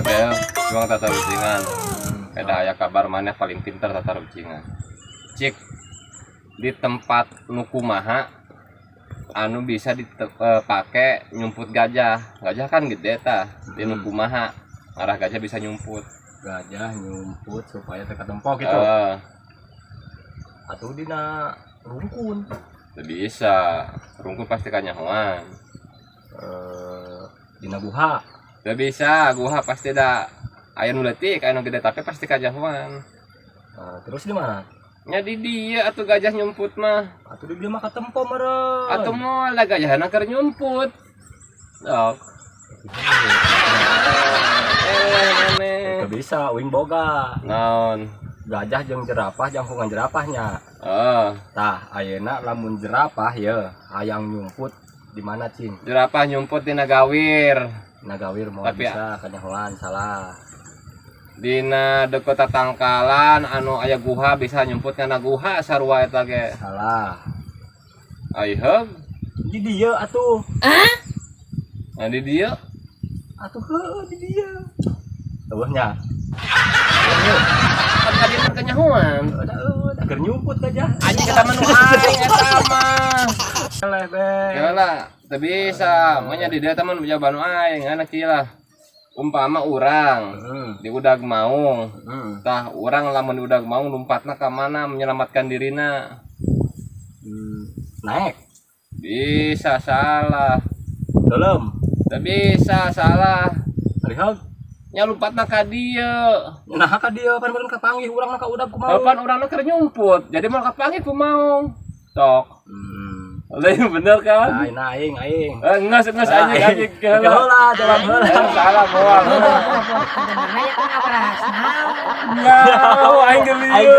Bel, cuma tatarucingan. Ada aya kabar mana paling pinter tatarucingan. Cik, di tempat nu kumaha anu bisa dipake nyumput gajah? Gajah kan gede tah. Di nu kumaha ngarah gajah bisa nyumput? Gajah nyumput supaya teu katempo gitu? Eh. Atau dina rungkun? Teu bisa, rungkun pasti kanyahoan. Eh, dina guha? Teu bisa, guha pasti da aya nu leutik, aya nu gede, tapi pasti kanyahoan. Eh, terus di mana? Nya di dia atuh gajah nyumput mah. Atuh di dia mah katempo meureun. Atau moal lah, gajahna keur nyumput. Sok. Eh, maneh. Teu bisa, uing boga. Naon? Gajah jeung jerapah, jangkungan jerapahnya. Oh. Tah, ayeuna lamun jerapah ye hayang nyumput di mana, cing? Jerapah nyumput dina gawir. Na gawir mau Tapi- bisa kanyahoan, salah. Dina deket tatangkalan anu aya guha, bisa nyumput kana guha sarua eta ge. Salah. Ai heug. Di dieu atuh. Nah, di dieu. Atuh heuh, di dieu. Eueuh nya. Kan tadi mah kanyahoan. Udah, udah keur nyumput gajah. Anjing, eta mah nu aing eta mah. Leh, be. Ya lah, teu bisa. Manya di dieu mah nu jawaban aing, anak kieu lah. Umpama urang di udag maung. Tah, urang lamun di udag maung lompatna ka mana menyelamatkan dirina? Naik. Bisa, salah. Dalam. Teu bisa, salah. Ari heug. Nya lompatna ka dieu. Nah, ka dieu pan meureun kapanggih urang mah ka udag ku maung. Kapan urangna keur nyumput, jadi mau kapanggih ku maung. Sok. Lain bener kan? Nah, nah, aing aing. Eh, nges nges anjing anjing. Heula, jawab heula. Eh, salah moal. Aya kan ngabarahas naon. Nyaho aing gelieu. Aing